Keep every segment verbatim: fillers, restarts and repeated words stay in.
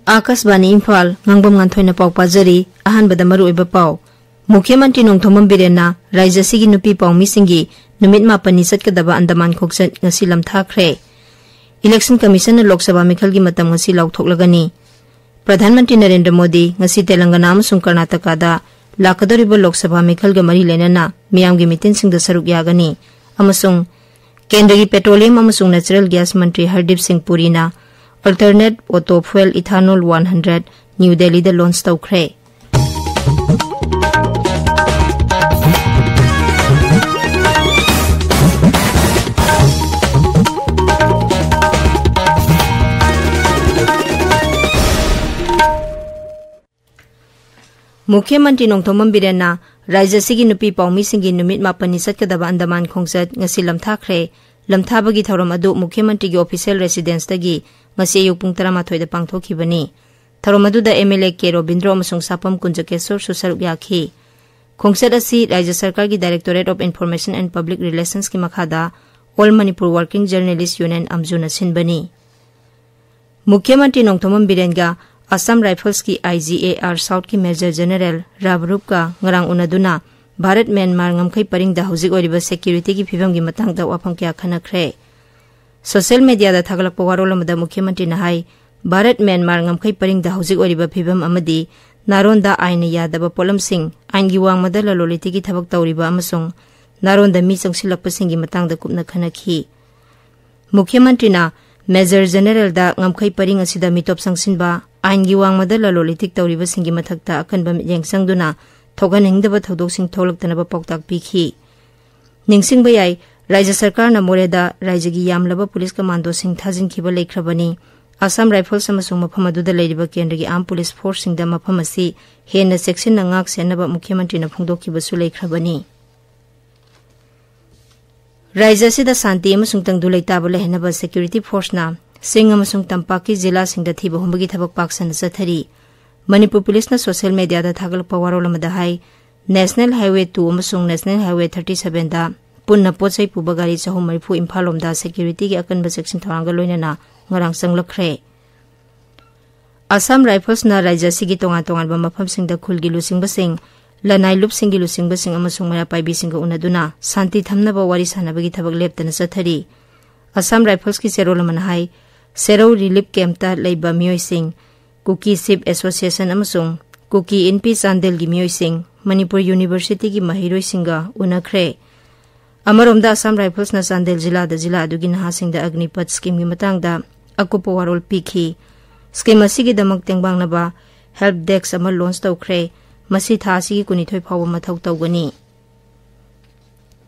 ꯑꯥꯀꯥꯁꯕꯥꯅꯤ ꯏꯝꯐꯥꯜ, ꯉꯥꯡꯕꯝ ꯉꯥꯟꯊꯣꯏꯅ ꯄꯥꯎ ꯄꯥꯖꯔꯤ꯫ ꯑꯍꯥꯟꯕꯗ ꯃꯔꯨꯑꯣꯏꯕ ꯄꯥꯎ꯫ ꯃꯨꯈ꯭ꯌ ꯃꯟꯇ꯭ꯔꯤ ꯅꯣꯡꯊꯣꯝꯕꯝ ꯕꯤꯔꯦꯟꯅ ꯔꯥꯖ꯭ꯌ ꯑꯁꯤꯒꯤ ꯅꯨꯄꯤ ꯄꯥꯎꯃꯤꯁꯤꯡꯒꯤ ꯅꯨꯃꯤꯠ ꯃꯥꯄꯟꯅꯤ ꯆꯠꯀꯗꯕ ꯑꯟꯗꯃꯥꯟ ꯈꯣꯡꯆꯠ ꯉꯁꯤ ꯂꯝꯊꯥꯈ꯭ꯔꯦ꯫ ꯏꯂꯦꯛꯁꯟ ꯀꯃꯤꯁꯟꯅ ꯂꯣꯛ ꯁꯚꯥ ꯃꯤꯈꯜꯒꯤ ꯃꯇꯝ ꯉꯁꯤ ꯂꯥꯎꯊꯣꯛꯂꯒꯅꯤ꯫ ꯄ꯭ꯔꯙꯥꯟ ꯃꯟꯇ꯭ꯔꯤ ꯅꯔꯦꯟꯗ꯭ꯔ ꯃꯣꯗꯤ ꯉꯁꯤ ꯇꯦꯂꯪꯒꯅꯥ ꯑꯃꯁꯨꯡ ꯀꯔꯅꯥꯇꯀꯥꯗ ꯂꯥꯛꯀꯗꯧꯔꯤꯕ ꯂꯣꯛ ꯁꯚꯥ ꯃꯤꯈꯜꯒ ꯃꯔꯤ ꯂꯩꯅꯅ ꯃꯤꯌꯥꯝꯒꯤ ꯃꯤꯇꯤꯟꯁꯤꯡꯗ ꯁꯔꯨꯛ ꯌꯥꯒꯅꯤ ꯑꯃꯁꯨꯡ ꯀꯦꯟꯗ꯭ꯔꯒꯤ ꯄꯦꯇ꯭ꯔꯣꯂꯤꯌꯝ ꯑꯃꯁꯨꯡ ꯅꯦꯆꯔꯦꯜ ꯒ꯭ꯌꯥꯁ ꯃꯟꯇ꯭ꯔꯤ ꯍꯔꯗꯤꯞ ꯁꯤꯡ ꯄꯨꯔꯤꯅ Alternate Auto Fuel Ethanol one hundred new ꯗꯦꯜꯂꯤꯗ ꯂꯣꯟꯆ ꯇꯧꯈ꯭ꯔꯦ꯫ ꯃꯨꯈ꯭ꯌ ꯃꯟꯇ꯭ꯔꯤ ꯅꯣꯡꯊꯣꯝꯕꯝ ꯕꯤꯔꯦꯟꯅ ꯔꯥꯖ꯭ꯌ ꯑꯁꯤꯒꯤ ꯅꯨꯄꯤ ꯄꯥꯎꯃꯤꯁꯤꯡꯒꯤ ꯅꯨꯃꯤꯠ ꯃꯥꯄꯟꯅꯤ ꯆꯠꯀꯗꯕ ꯑꯟꯗꯃꯥꯟ ꯈꯣꯡꯆꯠ ꯉꯁꯤ ꯂꯝꯊꯥꯈ꯭ꯔꯦ꯫ ꯂꯝꯊꯥꯕꯒꯤ ꯊꯧꯔꯝ ꯑꯗꯨ ꯃꯨꯈ꯭ꯌ ꯃꯟꯇ꯭ꯔꯤꯒꯤ ꯑꯣꯐꯤꯁꯤꯌꯦꯜ ꯔꯦꯁꯤꯗꯦꯟꯁꯇꯒꯤ ꯉꯁꯤ ꯑꯌꯨꯛ ꯄꯨꯡ ꯇꯔꯥꯃꯥꯊꯣꯏꯗ ꯄꯥꯡꯊꯣꯛꯈꯤꯕꯅꯤ꯫ ꯊꯧꯔꯝ ꯑꯗꯨꯗ M L A K Robindro ꯑꯃꯁꯨꯡ ꯁꯥꯄꯝ ꯀꯨꯟꯖꯀꯦꯁꯣꯔꯁꯨ ꯁꯔꯨꯛ ꯌꯥꯈꯤ꯫ ꯈꯣꯡꯆꯠ ꯑꯁꯤ ꯔꯥꯖ꯭ꯌ ꯁꯔꯀꯥꯔꯒꯤ Directorate of Information and Public Relationsꯀꯤ ꯃꯈꯥꯗ All Manipur Working Journalist Union, ꯑꯝꯖꯨꯅ ꯁꯤꯟꯕꯅꯤ꯫ ꯃꯨꯈ꯭ꯌ ꯃꯟꯇ꯭ꯔꯤ ꯅꯣꯡꯊꯣꯝꯕꯝ ꯕꯤꯔꯦꯟꯒ ꯑꯁꯥꯝ ꯔꯥꯏꯐꯜꯁꯀꯤ ꯑꯥꯏ ꯖꯤ ꯑꯦ ꯑꯥꯔ ꯁꯥꯎꯠꯀꯤ ꯃꯦꯖꯔ ꯖꯦꯅꯦꯔꯦꯜ ꯔꯥꯕꯔꯨꯞꯀ ꯉꯔꯥꯡ ꯎꯅꯗꯨꯅ ꯚꯥꯔꯠ ꯃ꯭ꯌꯥꯟꯃꯥꯔ ꯉꯝꯈꯩ ꯄꯔꯤꯡꯗ ꯍꯧꯖꯤꯛ ꯑꯣꯏꯔꯤꯕ ꯁꯦꯀ꯭ꯌꯨꯔꯤꯇꯤꯒꯤ ꯐꯤꯕꯝꯒꯤ ꯃꯇꯥꯡꯗ ꯋꯥꯐꯝ ꯀꯌꯥ ꯈꯟꯅꯈ꯭ꯔꯦ꯫ ꯁꯣꯁꯤꯌꯦꯜ ꯃꯦꯗꯤꯌꯥꯗ ꯊꯥꯒꯠꯂꯛꯄ ꯋꯥꯔꯣꯜ ꯑꯃꯗ ꯃꯨꯈ꯭ꯌ ꯃꯟꯇ꯭ꯔꯤꯅ ꯍꯥꯏ, ꯚꯥꯔꯠ ꯃ꯭ꯌꯥꯟꯃꯥꯔ ꯉꯝꯈꯩ ꯄꯔꯤꯡꯗ ꯍꯧꯖꯤꯛ ꯑꯣꯏꯔꯤꯕ ꯐꯤꯕꯝ ꯑꯃꯗꯤ ꯅꯥꯔꯣꯟꯗ ꯑꯥꯏꯟꯅ ꯌꯥꯗꯕ ꯄꯣꯠꯂꯝꯁꯤꯡ, ꯑꯥꯏꯟꯒꯤ ꯋꯥꯡꯃꯗ ꯂꯂꯣꯟ ꯏꯇꯤꯛꯀꯤ ꯊꯕꯛ ꯇꯧꯔꯤꯕ ꯑꯃꯁꯨꯡ ꯅꯥꯔꯣꯟꯗ ꯃꯤ ꯆꯪꯁꯤꯜꯂꯛꯄꯁꯤꯡꯒꯤ ꯃꯇꯥꯡꯗ ꯀꯨꯞꯅ ꯈꯟꯅꯈꯤ꯫ ꯃꯨꯈ꯭ꯌ ꯃꯟꯇ꯭ꯔꯤꯅ ꯃꯦꯖꯔ ꯖꯦꯅꯦꯔꯦꯜꯗ ꯉꯝꯈꯩ ꯄꯔꯤꯡ ꯑꯁꯤꯗ ꯃꯤꯇꯣꯞ ꯆꯪꯁꯤꯟꯕ, ꯑꯥꯏꯟꯒꯤ ꯋꯥꯡꯃꯗ ꯂꯂꯣꯟ ꯏꯇꯤꯛ ꯇꯧꯔꯤꯕꯁꯤꯡꯒꯤ ꯃꯊꯛꯇ ꯑꯀꯟꯕ ꯃꯤꯠꯌꯦꯡ ꯆꯪꯗꯨꯅ ꯊꯣꯛꯍꯟꯅꯤꯡꯗꯕ ꯊꯧꯗꯣꯛꯁꯤꯡ ꯊꯣꯛꯂꯛꯇꯅꯕ ꯄꯥꯎꯇꯥꯛ ꯄꯤꯈꯤ꯫ ꯅꯤꯡꯁꯤꯡꯕ ꯌꯥꯏ, ꯔꯥꯖ꯭ꯌ ꯁꯔꯀꯥꯔꯅ ꯃꯣꯔꯦꯗ ꯔꯥꯖ꯭ꯌꯒꯤ ꯌꯥꯝꯂꯕ ꯄꯨꯂꯤꯁ ꯀꯃꯥꯟꯗꯣꯁꯤꯡ ꯊꯥꯖꯤꯟꯈꯤꯕ ꯂꯩꯈ꯭ꯔꯕꯅꯤ꯫ ꯑꯁꯥꯝ ꯔꯥꯏꯐꯜꯁ ꯑꯃꯁꯨꯡ ꯃꯐꯝ ꯑꯗꯨꯗ ꯂꯩꯔꯤꯕ ꯀꯦꯟꯗ꯭ꯔꯒꯤ ꯑꯥꯔꯝ ꯄꯨꯂꯤꯁ ꯐꯣꯔꯁꯁꯤꯡꯗ ꯃꯐꯝ ꯑꯁꯤ ꯍꯦꯟꯅ ꯆꯦꯛꯁꯤꯟꯅ ꯉꯥꯛ ꯁꯦꯟꯅꯕ ꯃꯨꯈ꯭ꯌ ꯃꯟꯇ꯭ꯔꯤꯅ ꯐꯣꯡꯗꯣꯛꯈꯤꯕꯁꯨ ꯂꯩꯈ꯭ꯔꯕꯅꯤ꯫ ꯔꯥꯖ꯭ꯌ ꯑꯁꯤꯗ ꯁꯥꯟꯇꯤ ꯑꯃꯁꯨꯡ ꯇꯪꯗꯨ ꯂꯩꯇꯥꯕ ꯂꯩꯍꯟꯅꯕ ꯁꯦꯀ꯭ꯌꯨꯔꯤꯇꯤ ꯐꯣꯔꯁꯅ ꯆꯤꯡ ꯑꯃꯁꯨꯡ ꯇꯝꯄꯥꯛꯀꯤ ꯖꯤꯂꯥꯁꯤꯡꯗ ꯊꯤꯕ ꯍꯨꯝꯕꯒꯤ ꯊꯕꯛ ꯄꯥꯛ ꯁꯟꯅ ꯆꯠꯊꯔꯤ꯫ ꯃꯅꯤꯄꯨꯔ ꯄꯨꯂꯤꯁꯅ ꯁꯣꯁꯤꯌꯦꯜ ꯃꯦꯗꯤꯌꯥꯗ ꯊꯥꯒꯠꯂꯛꯄ ꯋꯥꯔꯣꯜ ꯑꯃꯗ ꯍꯥꯏ, National Highway two ꯑꯃꯁꯨꯡ National Highway thirty sevenꯗ ꯄꯨꯟꯅ ꯄꯣꯠ ꯆꯩ ꯄꯨꯕ ꯒꯥꯔꯤ ꯆꯍꯨꯝ ꯃꯔꯤꯐꯨ ꯏꯝꯐꯥꯜ ꯂꯣꯝꯗ ꯁꯦꯀ꯭ꯌꯨꯔꯤꯇꯤꯒꯤ ꯑꯀꯟꯕ ꯆꯦꯛꯁꯤꯟ ꯊꯧꯔꯥꯡꯒ ꯂꯣꯏꯅꯅ ꯉꯔꯥꯡ ꯆꯪꯂꯛꯈ꯭ꯔꯦ꯫ ꯑꯁꯥꯝ ꯔꯥꯏꯐꯜꯁꯅ ꯔꯥꯖ꯭ꯌ ꯑꯁꯤꯒꯤ ꯇꯣꯉꯥꯟ ꯇꯣꯉꯥꯟꯕ ꯃꯐꯝꯁꯤꯡꯗ ꯈꯨꯜꯒꯤ ꯂꯨꯆꯤꯡꯕꯁꯤꯡ, ꯂꯅꯥꯏ ꯂꯨꯞꯁꯤꯡꯒꯤ ꯂꯨꯆꯤꯡꯕꯁꯤꯡ ꯑꯃꯁꯨꯡ ꯃꯩꯔꯥ ꯄꯥꯏꯕꯤꯁꯤꯡꯒ ꯎꯅꯗꯨꯅ ꯁꯥꯟꯇꯤ ꯊꯝꯅꯕ ꯋꯥꯔꯤ ꯁꯥꯟꯅꯕꯒꯤ ꯊꯕꯛ ꯂꯦꯞꯇꯅ ꯆꯠꯊꯔꯤ꯫ ꯑꯁꯥꯝ ꯔꯥꯏꯐꯜꯁꯀꯤ ꯆꯦꯔꯣꯜ ꯑꯃꯅ ꯍꯥꯏ, ꯁꯦꯔꯧ ꯔꯤꯂꯤꯐ ꯀꯦꯝꯞꯇ ꯂꯩꯕ ꯃꯤꯑꯣꯏꯁꯤꯡ, ꯀꯨꯀꯤ ꯆꯤꯐ ꯑꯦꯁꯣꯁꯤꯌꯦꯁꯟ ꯑꯃꯁꯨꯡ ꯀꯨꯀꯤ ꯏꯟꯄꯤ ꯆꯥꯟꯗꯦꯜꯒꯤ ꯃꯤꯑꯣꯏꯁꯤꯡ, ꯃꯅꯤꯄꯨꯔ ꯌꯨꯅꯤꯚꯔꯁꯤꯇꯤꯒꯤ ꯃꯍꯩꯔꯣꯏꯁꯤꯡꯒ ꯎꯅꯈ꯭ꯔꯦ꯫ ꯑꯃꯔꯣꯝꯗ, ꯑꯁꯥꯝ ꯔꯥꯏꯐꯜꯁꯅ ꯆꯥꯟꯗꯦꯜ ꯖꯤꯂꯥꯗ ꯖꯤꯂꯥ ꯑꯗꯨꯒꯤ ꯅꯍꯥꯁꯤꯡꯗ ꯑꯒꯅꯤꯄꯊ ꯁ꯭ꯀꯤꯝꯒꯤ ꯃꯇꯥꯡꯗ ꯑꯀꯨꯞꯄ ꯋꯥꯔꯣꯜ ꯄꯤꯈꯤ꯫ ꯁ꯭ꯀꯤꯝ ꯑꯁꯤꯒꯤꯗꯃꯛ ꯇꯦꯡꯕꯥꯡꯅꯕ ꯍꯦꯜꯞ ꯗꯦꯁ꯭ꯛ ꯑꯃ ꯂꯣꯟꯆ ꯇꯧꯈ꯭ꯔꯦ꯫ ꯃꯁꯤ ꯊꯥ ꯑꯁꯤꯒꯤ ꯀꯨꯟꯅꯤꯊꯣꯏ ꯐꯥꯎꯕ ꯃꯊꯧ ꯇꯧꯒꯅꯤ꯫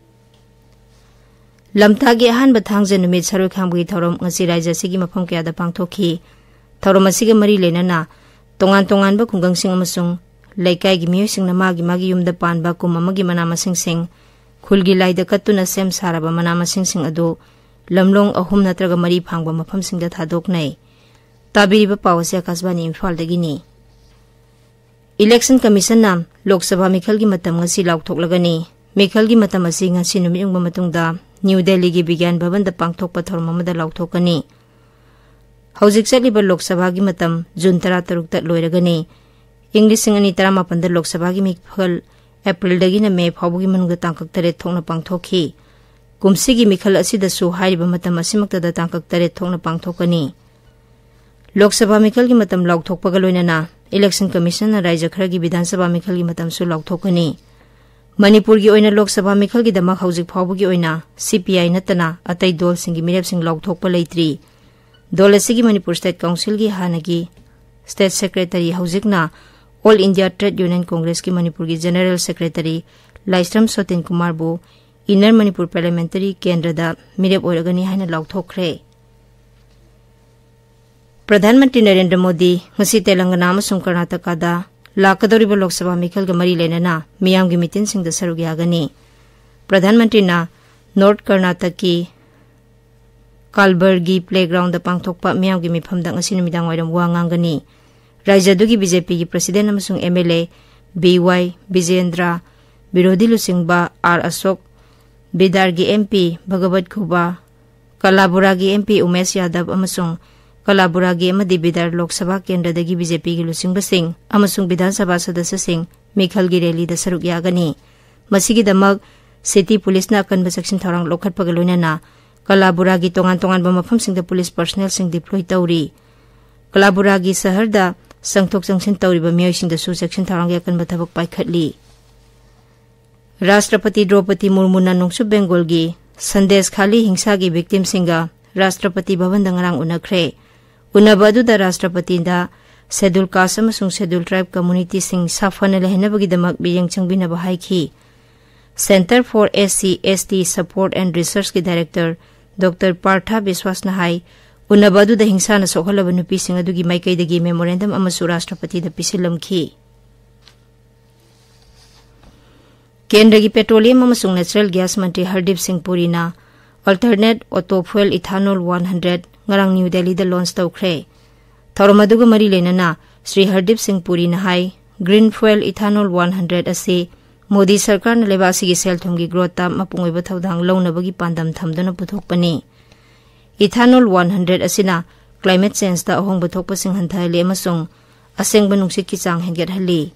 ꯂꯝꯇꯥꯒꯤ ꯑꯍꯥꯟꯕ ꯊꯥꯡꯖ ꯅꯨꯃꯤꯠ ꯁꯔꯣꯏ ꯈꯥꯡꯕꯒꯤ ꯊꯧꯔꯝ ꯉꯁꯤ ꯔꯥꯖ꯭ꯌ ꯑꯁꯤꯒꯤ ꯃꯐꯝ ꯀꯌꯥꯗ ꯄꯥꯡꯊꯣꯛꯈꯤ꯫ ꯊꯧꯔꯝ ꯑꯁꯤꯒ ꯃꯔꯤ ꯂꯩꯅꯅ ꯇꯣꯉꯥꯟ ꯇꯣꯉꯥꯟꯕ ꯈꯨꯡꯒꯪꯁꯤꯡ ꯑꯃꯁꯨꯡ ꯂꯩꯀꯥꯏꯒꯤ ꯃꯤꯑꯣꯏꯁꯤꯡꯅ ꯃꯥꯒꯤ ꯃꯥꯒꯤ ꯌꯨꯝꯗ ꯄꯥꯟꯕ ꯀꯨꯝ ꯑꯃꯒꯤ ꯃꯅꯥ ꯃꯁꯤꯡꯁꯤꯡ, ꯈꯨꯜꯒꯤ ꯂꯥꯏꯗ ꯀꯠꯇꯨꯅ ꯁꯦꯝ ꯁꯥꯔꯕ ꯃꯅꯥ ꯃꯁꯤꯡꯁꯤꯡ ꯑꯗꯨ ꯂꯝꯂꯣꯡ ꯑꯍꯨꯝ ꯅꯠꯇ꯭ꯔꯒ ꯃꯔꯤ ꯐꯥꯡꯕ ꯃꯐꯝꯁꯤꯡꯗ ꯊꯥꯗꯣꯛꯅꯩ꯫ ꯇꯥꯕꯤꯔꯤꯕ ꯄꯥꯎ ꯑꯁꯤ ꯑꯀꯥꯁꯕꯥꯅꯤ ꯏꯝꯐꯥꯜꯗꯒꯤꯅꯤ꯫ ꯏꯂꯦꯛꯁꯟ ꯀꯃꯤꯁꯟꯅ ꯂꯣꯛ ꯁꯚꯥ ꯃꯤꯈꯜꯒꯤ ꯃꯇꯝ ꯉꯁꯤ ꯂꯥꯎꯊꯣꯛꯂꯒꯅꯤ꯫ ꯃꯤꯈꯜꯒꯤ ꯃꯇꯝ ꯑꯁꯤ ꯉꯁꯤ ꯅꯨꯃꯤꯠ ꯌꯨꯡꯕ ꯃꯇꯨꯡꯗ ꯅ꯭ꯌꯨ ꯗꯦꯜꯂꯤꯒꯤ ꯕꯤꯒ꯭ꯌꯥꯟ ꯚꯕꯟꯗ ꯄꯥꯡꯊꯣꯛꯄ ꯊꯧꯔꯝ ꯑꯃꯗ ꯂꯥꯎꯊꯣꯛꯀꯅꯤ꯫ ꯍꯧꯖꯤꯛ ꯆꯠꯂꯤꯕ ꯂꯣꯛ ꯁꯚꯥꯒꯤ ꯃꯇꯝ ꯖꯨꯟ ꯇꯔꯥꯇꯔꯨꯛꯇ ꯂꯣꯏꯔꯒꯅꯤ꯫ ꯏꯪ ꯂꯤꯁꯤꯡ ꯑꯅꯤ ꯇꯔꯥꯃꯥꯄꯟꯗ ꯂꯣꯛ ꯁꯚꯥꯒꯤ ꯃꯤꯈꯜ ꯑꯦꯄ꯭ꯔꯤꯜꯗꯒꯤꯅ ꯃꯦ ꯐꯥꯎꯕꯒꯤ ꯃꯅꯨꯡꯗ ꯇꯥꯡꯀꯛ ꯇꯔꯦꯠ ꯊꯣꯛꯅ ꯄꯥꯡꯊꯣꯛꯈꯤ꯫ ꯀꯨꯝꯁꯤꯒꯤ ꯃꯤꯈꯜ ꯑꯁꯤꯗꯁꯨ ꯍꯥꯏꯔꯤꯕ ꯃꯇꯝ ꯑꯁꯤꯃꯛꯇꯗ ꯇꯥꯡꯀꯛ ꯇꯔꯦꯠ ꯊꯣꯛꯅ ꯄꯥꯡꯊꯣꯛꯀꯅꯤ꯫ ꯂꯣꯛ ꯁꯚꯥ ꯃꯤꯈꯜꯒꯤ ꯃꯇꯝ ꯂꯥꯎꯊꯣꯛꯄꯒ ꯂꯣꯏꯅꯅ ꯏꯂꯦꯛꯁꯟ ꯀꯃꯤꯁꯟꯅ ꯔꯥꯖ꯭ꯌ ꯈꯔꯒꯤ ꯕꯤꯙꯥꯟ ꯁꯚꯥ ꯃꯤꯈꯜꯒꯤ ꯃꯇꯝꯁꯨ ꯂꯥꯎꯊꯣꯛꯀꯅꯤ꯫ ꯃꯅꯤꯄꯨꯔꯒꯤ ꯑꯣꯏꯅ ꯂꯣꯛ ꯁꯚꯥ ꯃꯤꯈꯜꯒꯤꯗꯃꯛ ꯍꯧꯖꯤꯛ ꯐꯥꯎꯕꯒꯤ ꯑꯣꯏꯅ ꯁꯤ ꯄꯤ ꯑꯥꯏ ꯅꯠꯇꯅ ꯑꯇꯩ ꯗꯣꯜꯁꯤꯡꯒꯤ ꯃꯤꯔꯦꯞꯁꯤꯡ ꯂꯥꯎꯊꯣꯛꯄ ꯂꯩꯇ꯭ꯔꯤ꯫ ꯗꯣꯜ ꯑꯁꯤꯒꯤ ꯃꯅꯤꯄꯨꯔ ꯁ꯭ꯇꯦꯠ ꯀꯥꯎꯟꯁꯤꯜꯒꯤ ꯍꯥꯟꯅꯒꯤ ꯁ꯭ꯇꯦꯠ ꯁꯦꯀ꯭ꯔꯦꯇꯔꯤ, ꯍꯧꯖꯤꯛꯅ ꯑꯣꯜ ꯏꯟꯗꯤꯌꯥ ꯇ꯭ꯔꯦꯗ ꯌꯨꯅꯤꯌꯟ ꯀꯣꯡꯒ꯭ꯔꯦꯁꯀꯤ ꯃꯅꯤꯄꯨꯔꯒꯤ ꯖꯦꯅꯔꯦꯜ ꯁꯦꯀ꯭ꯔꯦꯇꯔꯤ ꯂꯥꯏꯁ꯭ꯔꯝ ꯁꯣꯇꯤꯟ ꯀꯨꯃꯥꯔꯕꯨ ꯏꯟꯅꯔ ꯃꯅꯤꯄꯨꯔ ꯄꯥꯔꯂꯤꯌꯥꯃꯦꯟꯇꯔꯤ ꯀꯦꯟꯗ꯭ꯔꯗ ꯃꯤꯔꯦꯞ ꯑꯣꯏꯔꯒꯅꯤ ꯍꯥꯏꯅ ꯂꯥꯎꯊꯣꯛꯈ꯭ꯔꯦ꯫ ꯄ꯭ꯔꯙꯥꯟ ꯃꯟꯇ꯭ꯔꯤ ꯅꯔꯦꯟꯗ꯭ꯔ ꯃꯣꯗꯤ ꯉꯁꯤ ꯇꯦꯂꯪꯒꯅꯥ ꯑꯃꯁꯨꯡ ꯀꯔꯅꯥꯇꯀꯥꯗ ꯂꯥꯛꯀꯗꯧꯔꯤꯕ ꯂꯣꯛ ꯁꯚꯥ ꯃꯤꯈꯜꯒ ꯃꯔꯤ ꯂꯩꯅꯅ ꯃꯤꯌꯥꯝꯒꯤ ꯃꯤꯇꯤꯟꯁꯤꯡꯗ ꯁꯔꯨꯛ ꯌꯥꯒꯅꯤ꯫ ꯄ꯭ꯔꯙꯥꯟ ꯃꯟꯇ꯭ꯔꯤꯅ ꯅꯣꯔꯊ ꯀꯔꯅꯥꯇꯛꯀꯤ ꯀꯥꯜꯕꯔꯒꯤ ꯄ꯭ꯂꯦꯒ꯭ꯔꯥꯎꯟꯗ ꯄꯥꯡꯊꯣꯛꯄ ꯃꯤꯌꯥꯝꯒꯤ ꯃꯤꯐꯝꯗ ꯉꯁꯤ ꯅꯨꯃꯤꯗꯥꯡ ꯋꯥꯏꯔꯝ ꯋꯥ ꯉꯥꯡꯒꯅꯤ꯫ ꯔꯥꯖ꯭ꯌ ꯑꯗꯨꯒꯤ ꯕꯤ ꯖꯦ ꯄꯤꯒꯤ ꯄ꯭ꯔꯁꯤꯗꯦꯟꯠ ꯑꯃꯁꯨꯡ ꯑꯦꯝ ꯑꯦꯜ ꯑꯦ ꯕꯤ ꯋꯥꯏ ꯕꯤꯖꯦꯟꯗ꯭ꯔ, ꯕꯤꯔꯣꯙꯤ ꯂꯨꯆꯤꯡꯕ ꯑꯥꯔ ꯑꯁꯣꯛ, ꯕꯤꯗꯥꯔꯒꯤ M P Bhagavad ꯈꯨꯕꯥ, ꯀꯂꯥꯕꯨꯔꯥꯒꯤ M P Umesh ꯌꯥꯗꯕ ꯑꯃꯁꯨꯡ ꯀꯂꯥꯕꯨꯔꯥꯒꯤ ꯑꯃꯗꯤ ꯕꯤꯗꯥꯔ ꯂꯣꯛ ꯁꯚꯥ ꯀꯦꯟꯗ꯭ꯔꯗꯒꯤ ꯕꯤ ꯖꯦ ꯄꯤꯒꯤ ꯂꯨꯆꯤꯡꯕꯁꯤꯡ ꯑꯃꯁꯨꯡ ꯕꯤꯙꯥꯟ ꯁꯚꯥ ꯁꯗꯁ꯭ꯌꯁꯤꯡ ꯃꯤꯈꯜꯒꯤ ꯔꯦꯂꯤꯗ ꯁꯔꯨꯛ ꯌꯥꯒꯅꯤ꯫ ꯃꯁꯤꯒꯤꯗꯃꯛ ꯁꯤꯇꯤ ꯄꯨꯂꯤꯁꯅ ꯑꯀꯟꯕ ꯆꯦꯛꯁꯤꯟ ꯊꯧꯔꯥꯡ ꯂꯧꯈꯠꯄꯒ ꯂꯣꯏꯅꯅ ꯀꯂꯥꯕꯨꯔꯥꯒꯤ ꯇꯣꯉꯥꯟ ꯇꯣꯉꯥꯟꯕ ꯃꯐꯝꯁꯤꯡꯗ ꯄꯨꯂꯤꯁ ꯄꯔꯁꯅꯦꯜꯁꯤꯡ ꯗꯤꯄ꯭ꯂꯣꯏ ꯇꯧꯔꯤ꯫ ꯀꯂꯥꯕꯨꯔꯥꯒꯤ ꯁꯍꯔꯗ ꯆꯪꯊꯣꯛ ꯆꯪꯁꯤꯟ ꯇꯧꯔꯤꯕ ꯃꯤꯑꯣꯏꯁꯤꯡꯗꯁꯨ ꯆꯦꯛꯁꯤꯟ ꯊꯧꯔꯥꯡꯒꯤ ꯑꯀꯟꯕ ꯊꯕꯛ ꯄꯥꯏꯈꯠꯂꯤ꯫ ꯔꯥꯁꯇ꯭ꯔꯄꯇꯤ ꯗ꯭ꯔꯧꯄꯗꯤ ꯃꯨꯔꯃꯨꯅ ꯅꯣꯡꯆꯨꯞ ꯕꯦꯡꯒꯣꯜꯒꯤ ꯁꯟꯗꯦꯁ ꯈꯥꯂꯤ ꯍꯤꯡꯁꯥꯒꯤ ꯚꯤꯛꯇꯤꯝꯁꯤꯡꯒ ꯔꯥꯁꯇ꯭ꯔꯄꯇꯤ ꯚꯕꯟꯗ ꯉꯔꯥꯡ ꯎꯅꯈ꯭ꯔꯦ꯫ ꯎꯅꯕ ꯑꯗꯨꯗ ꯔꯥꯁꯇ꯭ꯔꯄꯇꯤꯗ ꯁꯦꯗꯨꯜ ꯀꯥꯁ ꯑꯃꯁꯨꯡ ꯁꯦꯗꯨꯜ ꯇ꯭ꯔꯥꯏꯕ ꯀꯝꯃꯨꯅꯤꯇꯤꯁꯤꯡ ꯁꯥꯐꯅ ꯂꯩꯍꯟꯅꯕꯒꯤꯗꯃꯛ ꯃꯤꯠꯌꯦꯡ ꯆꯪꯕꯤꯅꯕ ꯍꯥꯏꯈꯤ꯫ Centre for S C S T Support and Researchꯀꯤ director Doctor Partha Biswasꯅ ꯍꯥꯏ, ꯎꯅꯕ ꯑꯗꯨꯗ ꯍꯤꯡꯁꯥꯅ ꯁꯣꯛꯍꯜꯂꯕ ꯅꯨꯄꯤꯁꯤꯡ ꯑꯗꯨꯒꯤ ꯃꯥꯏꯀꯩꯗꯒꯤ memorandum ꯑꯃꯁꯨ ꯔꯥꯁꯇ꯭ꯔꯄꯇꯤꯗ ꯄꯤꯁꯤꯜꯂꯝꯈꯤ꯫ ꯀꯦꯟꯗ꯭ꯔꯒꯤ petroleum ꯑꯃꯁꯨꯡ natural gas ꯃꯟꯇ꯭ꯔꯤ ꯍꯔꯗꯤꯞ ꯁꯤꯡ ꯄꯨꯔꯤꯅ alternate auto fuel ethanol one hundred ꯉꯔꯥꯡ ꯅ꯭ꯌꯨ ꯗꯦꯜꯂꯤꯗ launch ꯇꯧꯈ꯭ꯔꯦ꯫ ꯊꯧꯔꯝ ꯑꯗꯨꯒ ꯃꯔꯤ ꯂꯩꯅꯅ ꯁ꯭ꯔꯤ ꯍꯔꯗꯤꯞ ꯁꯤꯡ ꯄꯨꯔꯤꯅ ꯍꯥꯏ, green fuel ethanol one hundred ꯑꯁꯤ ꯃꯣꯗꯤ ꯁꯔꯀꯥꯔꯅ ꯂꯩꯕꯥꯛ ꯑꯁꯤꯒꯤ ꯁꯦꯜ ꯊꯨꯝꯒꯤ growthꯇ ꯃꯄꯨꯡ ꯑꯣꯏꯕ ꯊꯧꯗꯥꯡ ꯂꯧꯅꯕꯒꯤ ꯄꯥꯟꯗꯝ ꯊꯝꯗꯨꯅ ꯄꯨꯊꯣꯛꯄꯅꯤ꯫ Ethanol one hundred ꯑꯁꯤꯅ climate changeꯇ ꯑꯍꯣꯡꯕ ꯊꯣꯛꯄꯁꯤꯡ ꯍꯟꯊꯍꯜꯂꯤ ꯑꯃꯁꯨꯡ ꯑꯁꯦꯡꯕ ꯅꯨꯡꯁꯤꯠꯀꯤ ꯆꯥꯡ ꯍꯦꯟꯒꯠꯍꯜꯂꯤ꯫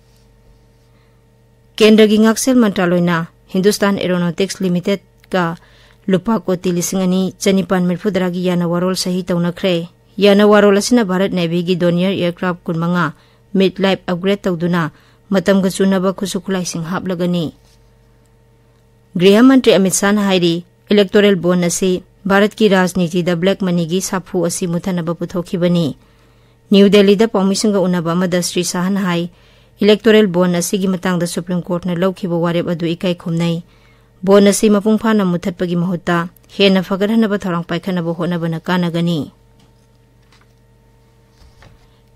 ꯀꯦꯟꯗ꯭ꯔꯒꯤ ꯉꯥꯛꯁꯦꯜ ꯃꯟꯇ꯭ꯔꯥꯂꯣꯏꯅ ꯍꯤꯟꯗꯨꯁꯇꯥꯟ ꯑꯦꯔꯣꯅꯣꯇꯤꯛꯁ ꯂꯤꯃꯤꯇꯦꯗꯀ ꯂꯨꯄꯥ ꯀꯣꯇꯤ ꯂꯤꯁꯤꯡ ꯑꯅꯤ ꯆꯅꯤꯄꯥꯟ ꯃꯔꯤꯐꯨꯇꯔꯥꯒꯤ ꯌꯥꯅ ꯋꯥꯔꯣꯜ ꯁꯍꯤ ꯇꯧꯅꯈ꯭ꯔꯦ꯫ ꯌꯥꯅ ꯋꯥꯔꯣꯜ ꯑꯁꯤꯅ ꯚꯥꯔꯠ ꯅꯦꯚꯤꯒꯤ Dornier aircraft ꯀꯨꯟꯃꯉꯥ mid-life upgrade ꯇꯧꯗꯨꯅ ꯃꯇꯝꯒ ꯆꯨꯅꯕ ꯈꯨꯠꯁꯨ ꯈꯨꯠꯂꯥꯏꯁꯤꯡ ꯍꯥꯞꯂꯒꯅꯤ꯫ ꯒ꯭ꯔꯤꯍ ꯃꯟꯇ꯭ꯔꯤ ꯑꯃꯤꯠ ꯁꯥꯍꯅ ꯍꯥꯏꯔꯤ, electoral bond ꯑꯁꯤ ꯚꯥꯔꯠꯀꯤ ꯔꯥꯖꯅꯤꯇꯤꯗ black moneyꯒꯤ ꯁꯥꯐꯨ ꯑꯁꯤ ꯃꯨꯊꯠꯅꯕ ꯄꯨꯊꯣꯛꯈꯤꯕꯅꯤ꯫ ꯅ꯭ꯌꯨ ꯗꯦꯜꯂꯤꯗ ꯄꯥꯎꯃꯤꯁꯤꯡꯒ ꯎꯅꯕ ꯑꯃꯗ ꯁ꯭ꯔꯤ ꯁꯥꯍꯅ ꯍꯥꯏ, electoral bond ꯑꯁꯤꯒꯤ ꯃꯇꯥꯡꯗ Supreme Courtꯅ ꯂꯧꯈꯤꯕ ꯋꯥꯔꯦꯞ ꯑꯗꯨ ꯏꯀꯥꯏ ꯈꯨꯝꯅꯩ꯫ Bond ꯑꯁꯤ ꯃꯄꯨꯡ ꯐꯥꯅ ꯃꯨꯊꯠꯄꯒꯤ ꯃꯍꯨꯠꯇ ꯍꯦꯟꯅ ꯐꯒꯠꯍꯟꯅꯕ ꯊꯧꯔꯥꯡ ꯄꯥꯏꯈꯠꯅꯕ ꯍꯣꯠꯅꯕꯅ ꯀꯥꯟꯅꯒꯅꯤ꯫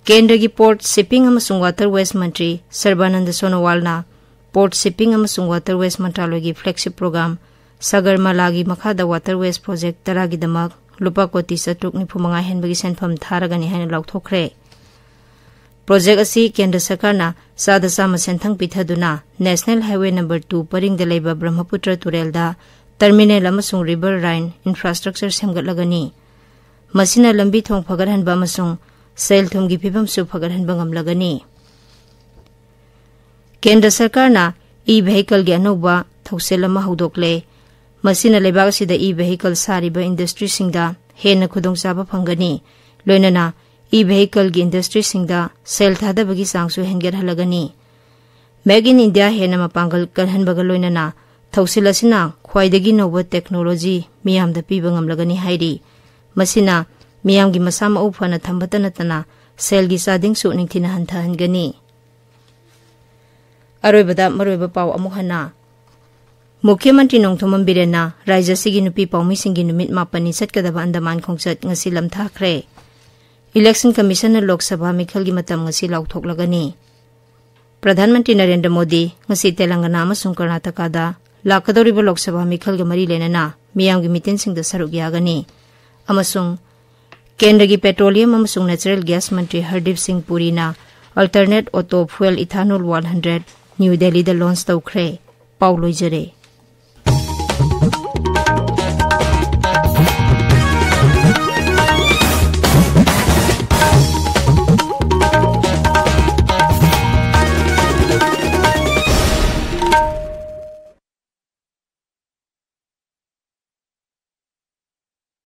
ꯀꯦꯟꯗ꯭ꯔꯒꯤ Port, Shipping ꯑꯃꯁꯨꯡ Waterways ꯃꯟꯇ꯭ꯔꯤ ꯁꯔꯕꯥꯅꯟꯗ ꯁꯣꯅꯣꯋꯥꯜꯅ Port, Shipping ꯑꯃꯁꯨꯡ Waterways ꯃꯟꯇ꯭ꯔꯥꯂꯣꯏꯒꯤ flagship program ꯁꯥꯒꯔꯃꯥꯂꯥꯒꯤ ꯃꯈꯥꯗ waterways project ꯇꯔꯥꯒꯤꯗꯃꯛ ꯂꯨꯄꯥ ꯀꯣꯇꯤ ꯆꯥꯇ꯭ꯔꯨꯛ ꯅꯤꯐꯨ ꯃꯉꯥ ꯍꯦꯟꯕꯒꯤ ꯁꯦꯟꯐꯝ ꯊꯥꯔꯒꯅꯤ ꯍꯥꯏꯅ ꯂꯥꯎꯊꯣꯛꯈ꯭ꯔꯦ꯫ Project ꯑꯁꯤ ꯀꯦꯟꯗ꯭ꯔ ꯁꯔꯀꯥꯔꯅ ꯆꯥꯗ ꯆꯥꯝꯃ ꯁꯦꯟꯊꯪ ꯄꯤꯊꯗꯨꯅ National Highway number two ꯄꯔꯤꯡꯗ ꯂꯩꯕ ꯕ꯭ꯔꯍꯃꯄꯨꯇ꯭ꯔ ꯇꯨꯔꯦꯜꯗ terminal ꯑꯃꯁꯨꯡ River Rhine infrastructure ꯁꯦꯝꯒꯠꯂꯒꯅꯤ꯫ ꯃꯁꯤꯅ ꯂꯝꯕꯤ ꯊꯣꯡ ꯐꯒꯠꯍꯟꯕ ꯑꯃꯁꯨꯡ ꯁꯦꯜ ꯊꯨꯝꯒꯤ ꯐꯤꯕꯝꯁꯨ ꯐꯒꯠꯍꯟꯕ ꯉꯝꯂꯒꯅꯤ꯫ ꯀꯦꯟꯗ꯭ꯔ ꯁꯔꯀꯥꯔꯅ e-vehicleꯒꯤ ꯑꯅꯧꯕ ꯊꯧꯁꯤꯜ ꯑꯃ ꯍꯧꯗꯣꯛꯂꯦ꯫ ꯃꯁꯤꯅ ꯂꯩꯕꯥꯛ ꯑꯁꯤꯗ e-vehicle ꯁꯥꯔꯤꯕ industryꯁꯤꯡꯗ ꯍꯦꯟꯅ ꯈꯨꯗꯣꯡꯆꯥꯕ ꯐꯪꯒꯅꯤ꯫ ꯂꯣꯏꯅꯅ e-vehicleꯒꯤ industryꯁꯤꯡꯗ ꯁꯦꯜ ꯊꯥꯗꯕꯒꯤ ꯆꯥꯡꯁꯨ ꯍꯦꯟꯒꯠꯍꯜꯂꯒꯅꯤ꯫ Make in India ꯍꯦꯟꯅ ꯃꯄꯥꯡꯒꯜ ꯀꯜꯍꯟꯕꯒ ꯂꯣꯏꯅꯅ ꯊꯧꯁꯤꯜ ꯑꯁꯤꯅ ꯈ꯭ꯋꯥꯏꯗꯒꯤ ꯅꯧꯕ technology ꯃꯤꯌꯥꯝꯗ ꯄꯤꯕ ꯉꯝꯂꯒꯅꯤ ꯍꯥꯏꯔꯤ꯫ ꯃꯁꯤꯅ ꯃꯤꯌꯥꯝꯒꯤ ꯃꯁꯥ ꯃꯎ ꯐꯅ ꯊꯝꯕꯇ ꯅꯠꯇꯅ ꯁꯦꯜꯒꯤ ꯆꯥꯗꯤꯡꯁꯨ ꯅꯤꯡꯊꯤꯅ ꯍꯟꯊꯍꯟꯒꯅꯤ꯫ ꯑꯔꯣꯏꯕꯗ ꯃꯔꯨꯑꯣꯏꯕ ꯄꯥꯎ ꯑꯃꯨꯛ ꯍꯟꯅ꯫ ꯃꯨꯈ꯭ꯌ ꯃꯟꯇ꯭ꯔꯤ ꯅꯣꯡꯊꯣꯝꯕꯝ ꯕꯤꯔꯦꯟꯅ ꯔꯥꯖ꯭ꯌ ꯑꯁꯤꯒꯤ ꯅꯨꯄꯤ ꯄꯥꯎꯃꯤꯁꯤꯡꯒꯤ ꯅꯨꯃꯤꯠ ꯃꯥꯄꯟꯅꯤ ꯆꯠꯀꯗꯕ ꯑꯟꯗꯃꯥꯟ ꯈꯣꯡꯆꯠ ꯉꯁꯤ ꯂꯝꯊꯥꯈ꯭ꯔꯦ꯫ Election Commissionꯅ ꯂꯣꯛ ꯁꯚꯥ ꯃꯤꯈꯜꯒꯤ ꯃꯇꯝ ꯉꯁꯤ ꯂꯥꯎꯊꯣꯛꯂꯒꯅꯤ꯫ ꯄ꯭ꯔꯙꯥꯟ ꯃꯟꯇ꯭ꯔꯤ ꯅꯔꯦꯟꯗ꯭ꯔ ꯃꯣꯗꯤ ꯉꯁꯤ ꯇꯦꯂꯪꯒꯅꯥ ꯑꯃꯁꯨꯡ ꯀꯔꯅꯥꯇꯀꯥꯗ ꯂꯥꯛꯀꯗꯧꯔꯤꯕ ꯂꯣꯛ ꯁꯚꯥ ꯃꯤꯈꯜꯒ ꯃꯔꯤ ꯂꯩꯅꯅ ꯃꯤꯌꯥꯝꯒꯤ ꯃꯤꯇꯤꯟꯁꯤꯡꯗ ꯁꯔꯨꯛ ꯌꯥꯒꯅꯤ꯫ ꯑꯃꯁꯨꯡ ꯀꯦꯟꯗ꯭ꯔꯒꯤ petroleum ꯑꯃꯁꯨꯡ natural gas ꯃꯟꯇ꯭ꯔꯤ ꯍꯔꯗꯤꯞ ꯁꯤꯡ ꯄꯨꯔꯤꯅ alternate auto fuel ethanol one hundred new ꯗꯦꯜꯂꯤꯗ launch ꯇꯧꯈ꯭ꯔꯦ꯫ ꯄꯥꯎ ꯂꯣꯏꯖꯔꯦ꯫